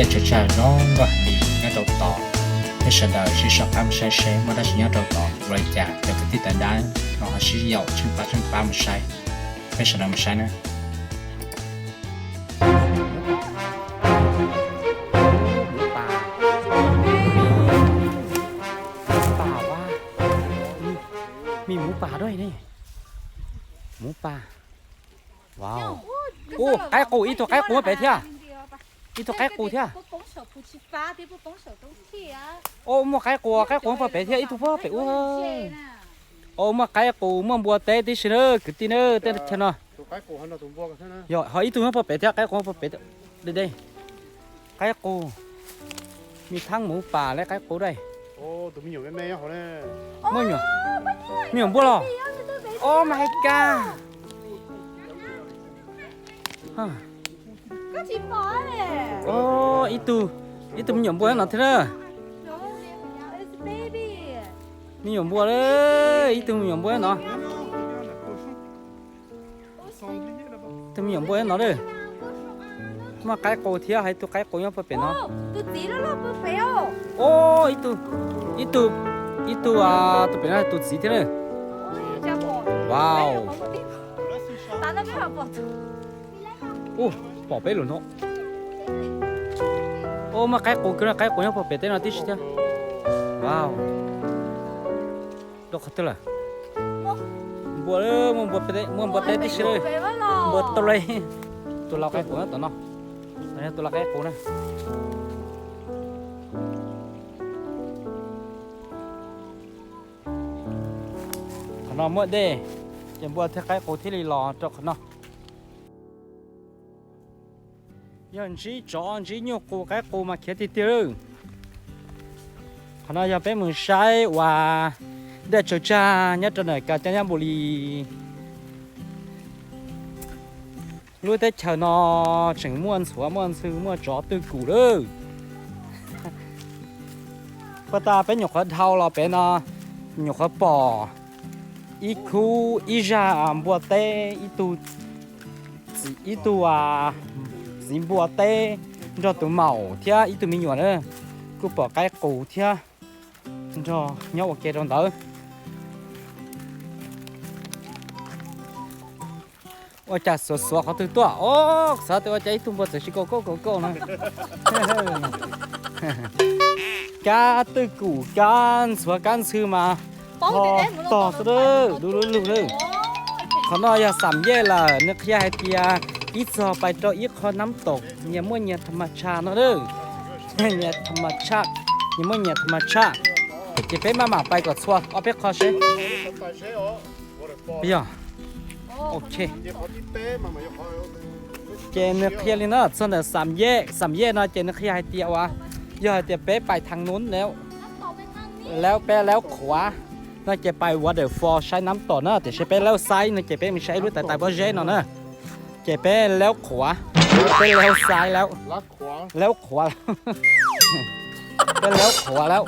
Dej tsaws tsag zoo nkauj heev li nyob rau tod. Peb sawv daws sib sau qab mus saib seb muaj dab tsi nyob rau tod ua li cas, cov kwv tij tawv dab no ho sib yaum tsheej pab tsheej pab mus saib. Peb sawv daws mus saib na. หมูป่า หมูป่า ว้า มี มีหมูป่าด้วยนี่ หมูป่า ว้าว โอ้ qaib qus, ib tug qaib qus nyob pem thiab. Ib tug qaib qus thiab. Ua muaj qaib qus, qaib qus nyob pem thiab, ib tug pem ub. Ua muaj qaib qus, muaj npua teb tib si na kwv tij na, tej chaw no. Ho ib tug nyob pem thiab, qaib qus nyob pem deb deb. Qaib qus, me thaab muv pas le qaib qus dai. Muaj me nyuam npua los. Oh my god. Ib tug, ib tug me nyuam npua no thiab na. Me nyuam npua, ib tug me nyuam npua no. Tus me nyuam npua no lawm. Muaj qaib qus thiab, hais tus qaib qus nyob puag pem no. Ib tug, ib tug, ib tug, tus pem no tus txiv thiab na. Wow. Ub, pom peb lus no. Ub, muaj qaib qus, qaib qus nyob puag pem teb no tib si thiab. Wow. Rau qhov twg lawm? Npua, muaj npua teb tib si lawm. Npua tau lawm. Tus lau qaib qus tom no. Tus lau qaib qus na. Qhov no muaj dej, ces npua thiab qaib qus thiaj li los rau qhov no. Yog ntsib tsov ntsib nyuj qus qaib qus mas khiav tiag tiag lawm. Qhov no yog peb mus saib uas dej tsaws tsag nyob rau ntawm Kas Cas Nyab Npus Lis. Lub teb chaws no tseem muaj ntxhuav muaj ntxhw muaj tsov twj kum lawm. Puag ta peb nyuam qhuav dhau los pem no, nyuam qhuav pom ib khub ib zaj npua teb, ib tug, ib tug txiv npua teb nrog tus maum thiab ib tug me nyuam na, kuj pom qaib qus thiab nrog nyob ua ke rau ntawd. Ua cas xuav xuav qhov twg tuaj? Os, xav tias ua cas ib tug npua txawm tsis kaum kauj kaum kauj no. Kab twj kum kab ntxhuav kab ntxhw mas ho tog xwb, du lug lug lawm. Qhov no yog Xam Yej lawm, nws qhia hais tias ib txog pais rau ib qho nab tom nyias muaj nyias tham mas tshaj no lawm. Nyias tham mas tshaj, nyias muaj nyias tham mas tshaj. Ces peb maj mam pais kom txhua ob peb qho seb. Yog, ok. Ces nws qhia li no, txog ntawm Xam Yej, Xam Yej no ces nws qhia hais tias uas yog hais tias peb pais thaj nub lawm, peb laub qhuav no ces pais waterfall saib nab tom na, tiam sis peb laub xaib no ces peb mus saib ib lub tais tais pob zeb no na. Ces peb laub qhuav, peb laub xaib laub, laub qhuav, peb laub qhuav laub.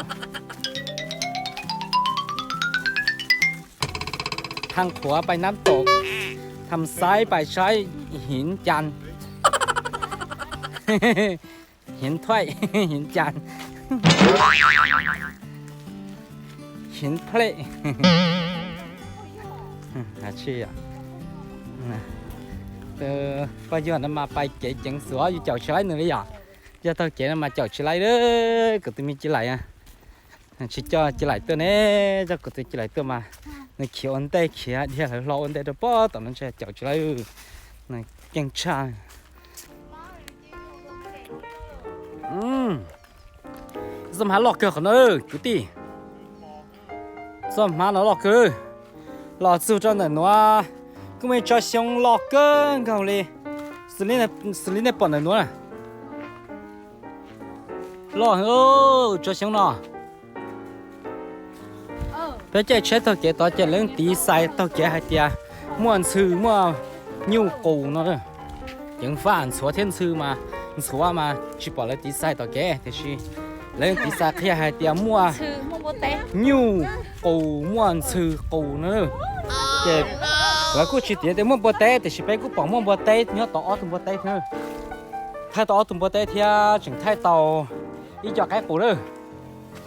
Thaj qhuav pais nab tom, thaj xaib pais saib hiv cas, hiv thuaj, hiv cas, hiv plej. Pog yog no mas pais kev ceev xwb yus caum tsis laib nws li yom. Yog taug kev no mas caum tsis laib, kuv tus me Ci Laim, tsis coj Ci Laim tuaj ne, coj kuv tus Ci Laim tuaj mas nws khiav ua ntej, khiav dhia lawv hlo ua ntej rau pog tom no ntshe caum tsis laib, nws keej tshaj. Txoj hmav loj kawg qhov no kwv tij. Txoj hmav no loj kawg. Los txug rau ntawm nuav kuj muaj ib tsob xyoob loj kawg nkaus li. Xws li nej pom ntawm nuav na, loj heev tsob xyoob no. Peb caij tsheb taug kev tod ces lawv tiv xais taug kev hais tias muaj ntxhw muaj nyuj qus no. Ceev faj ntxhuav thiab ntxhw mas, ntxhuav mas tsis pom lawv tiv xais tom kev, tiam sis lawv tiv xais qhia hais tias muaj nyuj qus muaj ntxhw qus no. Ces lawv kuj tsis tiv tias muaj npua teb, tiam sis peb kuj pom muaj npua teb nyob tod ob tug npua teb thiab. Thaij tau ob tug npua teb thiab tseem thaij tau ib co qaib qus lawm.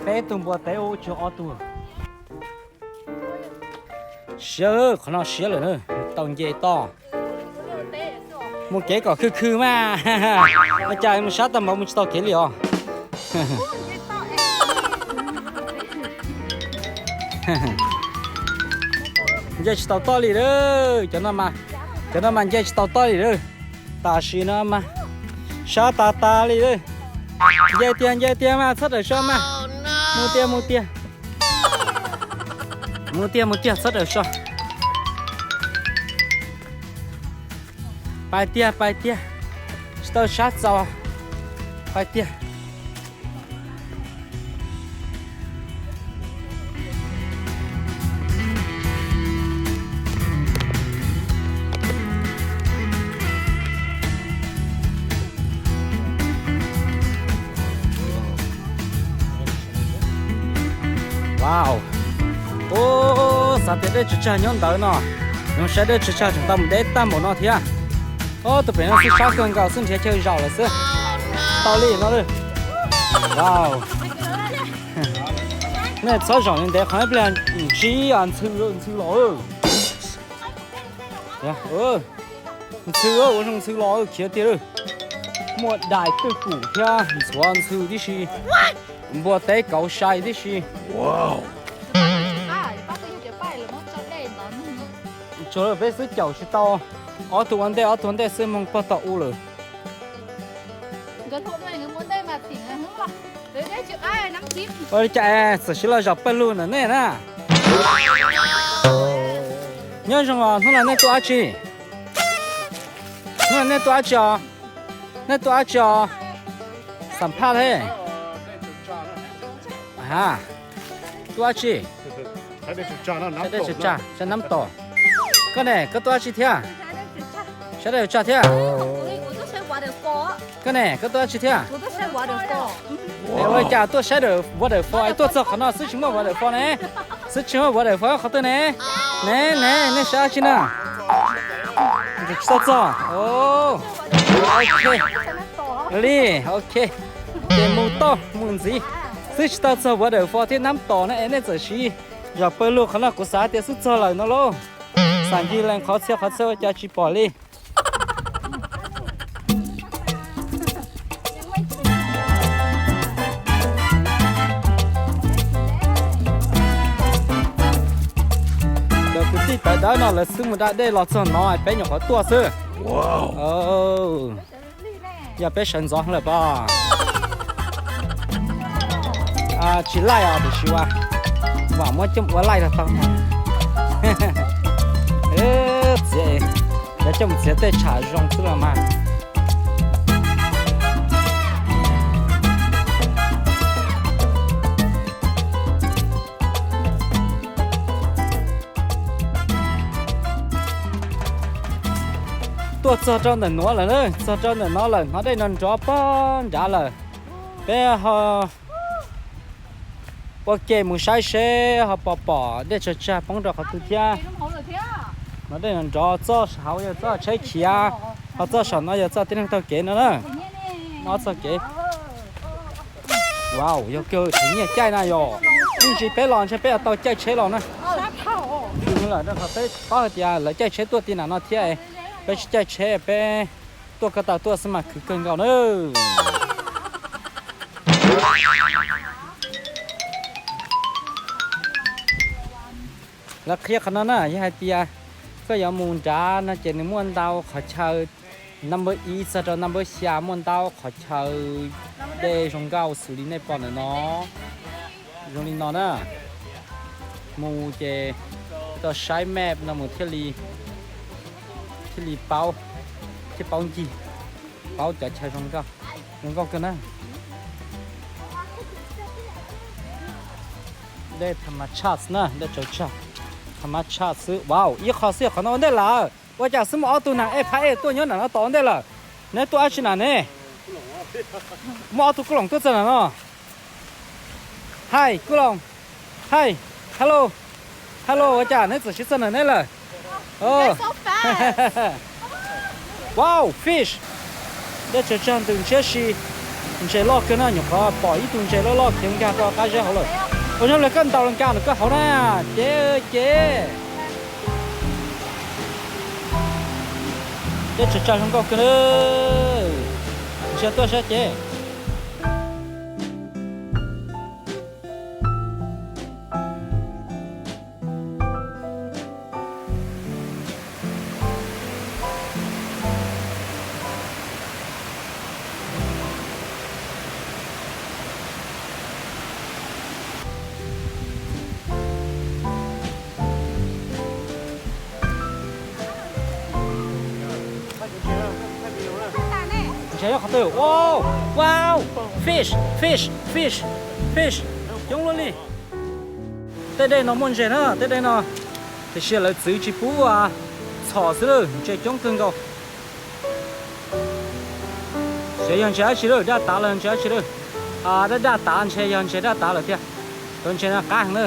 Peb tug npua teb ua tsuag ob tug. Siab, qhov no siab lawm na, tau nce toj. Mus kev kom khw khw mas. Ua cas mus sab tag npaum mus tsis tau kev li os. Nce tsis tau toj li lawm, cov no mas, cov no mas nce tsis tau toj li lawm. Tam sim no mas sab tas tas li lawm. Nce tiag nce tiag mas txhob rawm so mas. Mus tiag mus tiag. Mus tiag mus tiag txhob rawm so. Pais tiag pais tiag. Tsis tau sab txaus. Pais tiag. Wow. Ub, xav tias dej tsaws tsag nyob ntawd no. Zoo saib dej tsaws tsag tseem tau mus deb tag npaum no thiab. Ob tug pem no xwb sab kawg nkaus xwb nrhiav chaw zaum lawm xwb. Tau li no lawm. Wow. Nej txhob zaum ntev qhov ib pliag ntsib ntxhw, ntxhw los. Ntxhw, ua zoo ntxhw los khiav tiag lawm. Muaj dais twj kum thiab ntxhuav ntxhw tib si. Npua teb kauv sai tib si. Tsuas peb xwb caum tsis tau. Ob tug ua ntej ob tug ua ntej xwb moog pog tom u lawm. Ua li cas es txawm siv los zaum pawg lug ntawm nej na? Nyob zoo os, hnub no nej tuaj dab tsi? Hnub no nej tuaj dab tsi os? Nej tuaj dab tsi os? Xam phaj thiab. Ha, tuaj dab tsi? Saib dej tsaws tsag, saib nab tom. Koj ne, koj tuaj dab tsi thiab? Saib dej tsaws tsag thiab. Koj ne, koj tuaj dab tsi thiab? Es ua li cas tuaj saib waterfall, tuaj txog qhov no xwb tsis muaj waterfall ne? Xwb tsis muaj waterfall qhov twg ne? Ne ne, nej saib dab tsi na? Tsis tau txog. Li, ok. Ces mus toj mus ntxiv xwb tsis tau txog waterfall thiab nab tom na es nej txawm siv zaum pawg lug qhov no kuv xav tias xub txog lawm no lauj. Xam ncig lees qhov txhia qhov txhia ua cas tsis pom li. Cov kwv tij tawv dawb no lawv xub mus da dej los txog no peb nyuam qhuav tuaj xwb. Yog peb sawv ntxov lawm pob. Tsis laij os tiam sis vam muab coj ua laij rau tau. Txiav, lawv coj mus txiav tej tsham zoo xwb los mas. Tuaj txog rau ntawm nuav lawm, txog rau ntawm no lawm, hnov dej nrov nrov pog nrad lawm. Peb ho ua ke mus saib seb ho pom pom dej tsaws tsag poob rau qhov twg thiab. Hnov dej nrov nrov txoj hauv yog txoj tsheb khiav, ho txoj saum no yog txoj tib neeg taug kev no na. Ob txoj kev. Wow, yog kawg, thev nyiaj caij na yom. Ib ntsis peb los ntshe peb yuav tau caij tsheb los na. Lawm rau qhov peb paub hais tias lawv caij tsheb tuaj ti nam no thiab, peb tsis caij tsheb peb tuaj ko taw tuaj xwb mas khwv kawg nkaus na. Lawv qhia qhov no na, yog hais tias koj yuav mus nrad no ces nws muaj ntau qhov chaw, number ib txog rau number xya muaj ntau qhov chaw dej zoo nkauj xws li nej pom ntawm no. Zoo li no na, mus ces tau saib map no mus thiaj li, thiaj li paub, thiaj paub ncig, paub cov chaw zoo nkauj, zoo nkauj kawg na. Dej tha mas tshaj na, dej tsaws tsag tha mas tshaj xwb. Wow, ib qho xwb qhov no ua ntej lawm. Ua cas xwb muaj ob tug nas ej phab ej tuaj nyob nram no tos ua ntej lawm? Neb tuaj dab tsi na ne? Muaj ob tug kuj loos tuaj txog nram no. Hi kuj loos. Hi. Hello. Hello, ua cas neb txawm siv txog nram neb lawm? Wow, fish. Dej tsawg tsawg ntws ntshiab si, ntses loj kawg na, nyuam qhuav pom ib tug ntses loj loj khiav nkag rau qab zeb hauv lawm. Ua nyob li koj ntaus li nkag nws koj hauv na, ces ces. Dej tsawg tsawg zoo nkauj kawg na, ntsia tuaj saib ces. Ntses qhov twg? Wow, wow, fish, fish, fish, fish, coob luaj li. Tej dej no muaj ntses na, tej dej no, tiam sis lawv txwv tsis pub txhom xwb lawm, ntses coob kawg nkaus. Xyov yog ntses dab tsi lawm, daj tav los ntses dab tsi lawm. Daj daj tav, ntshe yog ntses daj tav lawm tiag. Cov ntses no qab heev na,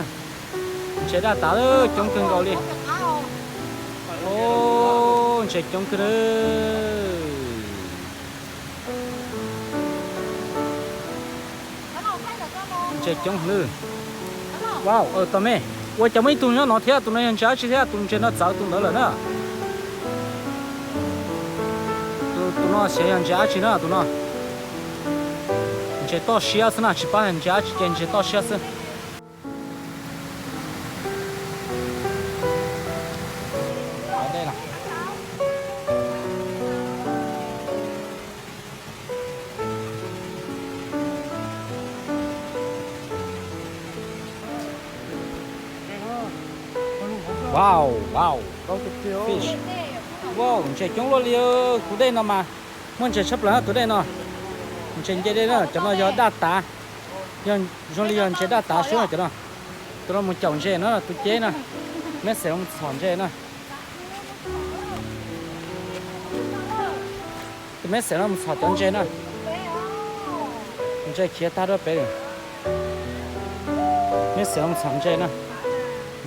ntses daj tav coob kawg nkaus li. Ntses coob kawg na. Ntses coob heev na. Wow, tom me, ua cas muaj ib tug nyob no thiab, tus no yog ntses dab tsi thiab, tus ntses no txawv tus ntawd lawm na. Tus no xyov yog ntses dab tsi na tus no. Ntses toj siab xwb na, tsis paub ntses dab tsi ces ntses toj siab xwb. Wow, wow, fish. Wow, ntses coob luaj li. Tus dej no mas muaj ntses tshaj plaws na tus dej no. Ntses nce dej na, cov no yog daj tav. Yog zoo li yog ntses daj tav xwb na cov no. Tus no mus caum ntses na, tus ceb na. Meb xeem los txhom ntses na. Tus meb xeem no mus txhom cov ntses na. Ntses khiav tag rau pem. Meb xeem no mus txhom ntses na.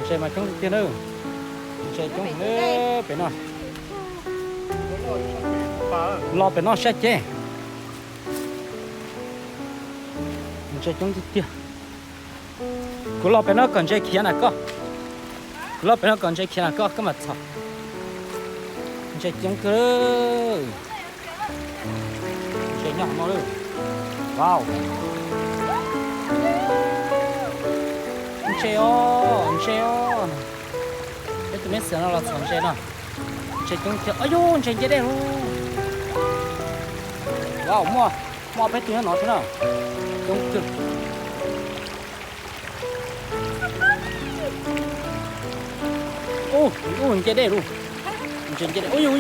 Ntses mas coob tiag tiag na. Ntses coob pem no. Los pem no saib ceb. Ntses coob tiag tiag. Kuv los pem no kom ntses khiav na koj. Kuv los pem no kom ntses khiav na koj, koj mam txhom. Ntses coob kawg. Ntses nyob no lawm. Wow. Ntses os, ntses os. Peb tus meb xeem no los txhom ntses no. Ntses coob tiag. Ayu, ntses nce dej lauj. Wow, muaj, muaj peb tug nyob no thiab na. Coob kawg. Ub, ub, nce dej lauj. Ntses nce dej, ub,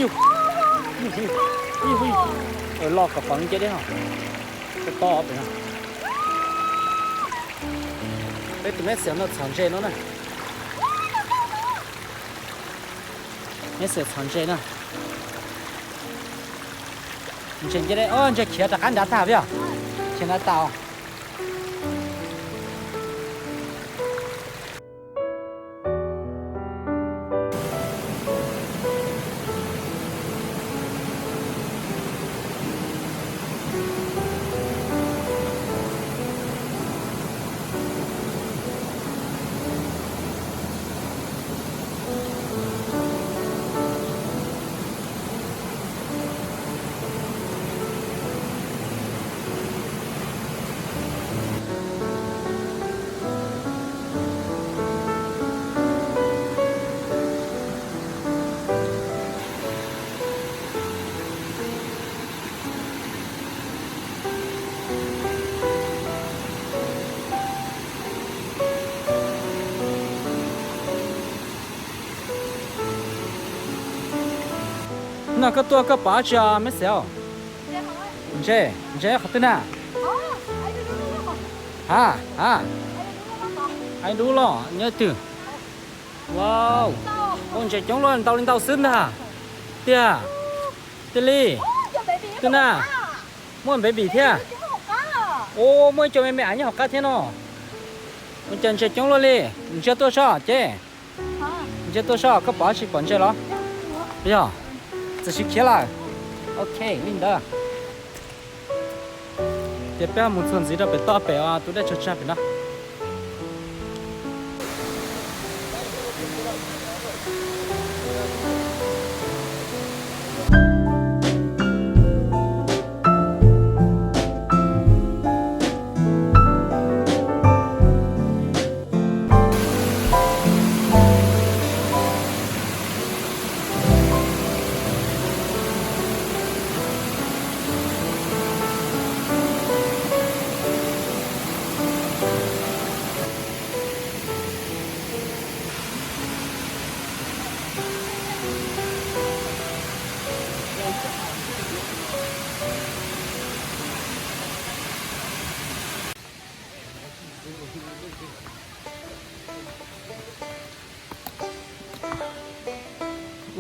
ub, ub. Los kom pom nce dej ho. Toj toj pem no. Peb tus meb xeem no txhom ntses no na. Meb xeem txhom ntses na. Ntses nce dej, ntses khiav rov qab nrad tag peb yog. Khiav nrad tag. No koj tuaj koj pom dab tsi meb xeem? Ntses, ntses qhov twg na? Ha, ha. Ai dub los nyob twg? Wow, ntses coob luaj, ntau li ntau xwb ntag. Tiag, tiag li. Twg na? Muaj baby thiab. Ua, muaj ib co me me av nyob hauv qab thiab no. Ua cas ntses coob luaj li. Ntsia tuaj soj ces. Ntsia tuaj soj koj pom tsis pom ntses los? Yog, txawm sis khiav lawm. Ok, li ntawd. Ces peb mus txog ntxiv rau pem toj pem tus dej tsag tsag pem no.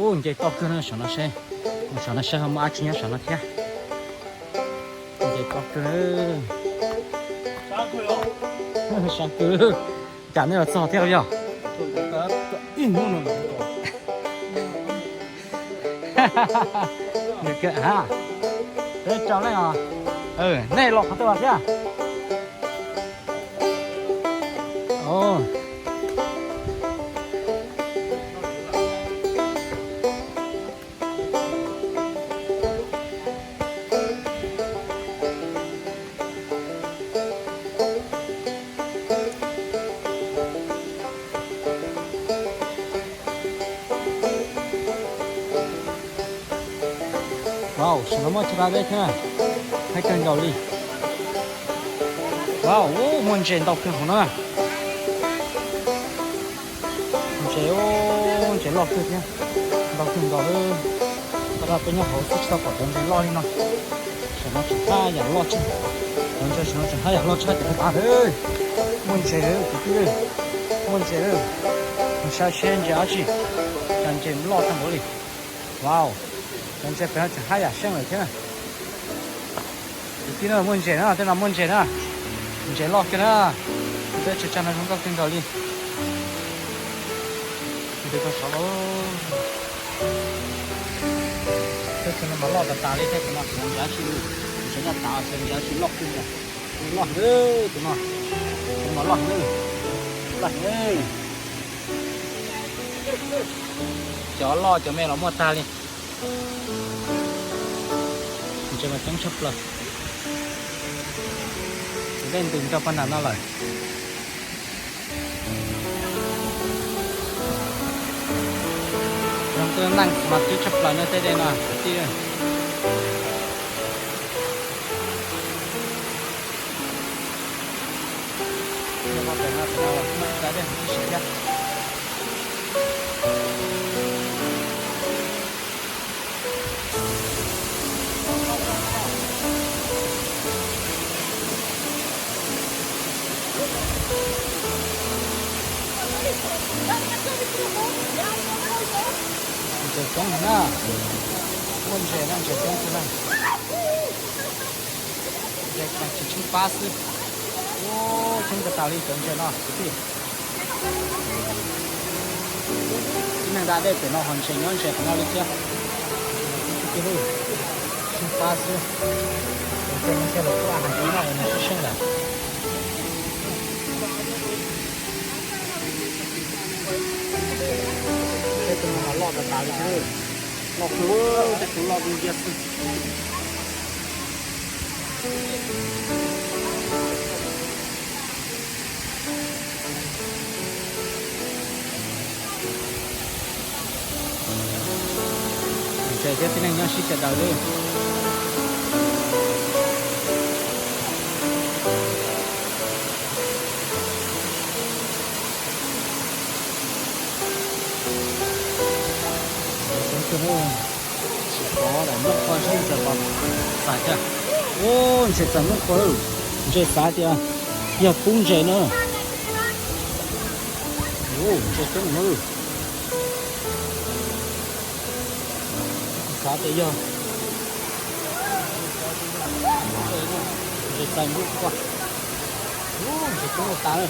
Ub, nce toj kawg na saum no seb, saum no seb ho muaj dab tsi nyob saum no thiab. Nce toj kawg, sab kawg, cas nej los txog thiab yog? Peb rau leej os, nej los qhov twg los thiab? Wow, saum no muaj tsis qab deb thiab, haib kawg nkaus li. Wow, muaj ntses ntau kawg hauv no. Ntses, ntses loj kawg thiab, ntau kawg nkaus. Tab sis peb nyob hauv xwb tsis tau pom cov ntses loj li no. Saum no tseem haj yam loj tshaj, cov ntses saum no tseem haj yam loj tshaj cov pem tas. Muaj ntses lawm kwv tij, muaj ntses lawm. Mus saib seb ntses dab tsi, cas ntses loj tag npaum li. Wow, cov ntses pem no tseem haj yam seej lawm thiab na. Kwv tij na, muaj ntses na, tej no muaj ntses na. Ntses loj kawg na. Tej tsev tsag no zoo nkauj kawg nkaus li. Ntses tau sov los. Tej tsev no mas loj tas tas li, tej tsev no tseem ntses dab tsi, ntses daj tas, ntses dab tsi loj kawg nkaus. Loj heev, tus no, tus no loj heev, loj heev. Cov loj cov me los muaj tag li. Ntses mas coob tshaj plaws. Tus dej ntws nrog pog nram no lawm. Zoo nkauj neej mas twb tshaj plaws no tej dej no kwv tij. Ntses coob na, muaj ntses na, ntses coob kawg na. Ntses mas tsis tsheej pab xwb. Ub, coob tas tas li cov ntses no kwv tij. Tib neeg da dej pem no ho ntses nyob ntses qhov no li thiab. Tsis tsheej pab xwb. Cov ntses no ntses los kuj a hais tias noj es nws sib seej lawm. Tej tus no mas loj tas tas li thiab. Loj kawg, tej tus loj du nciab xwb. Ntses thiab tib neeg nyob sib sawv daws li. Tsis pom daim nplooj qhuav seb ntses pom xav thiab. Ub, ntses txawm nplooj qhuav, ntses xav tias yog pub ntses na. Ub, ntses coob na. Xav tias yog ntses txawm nplooj qhuav. Ub, ntses coob tas na.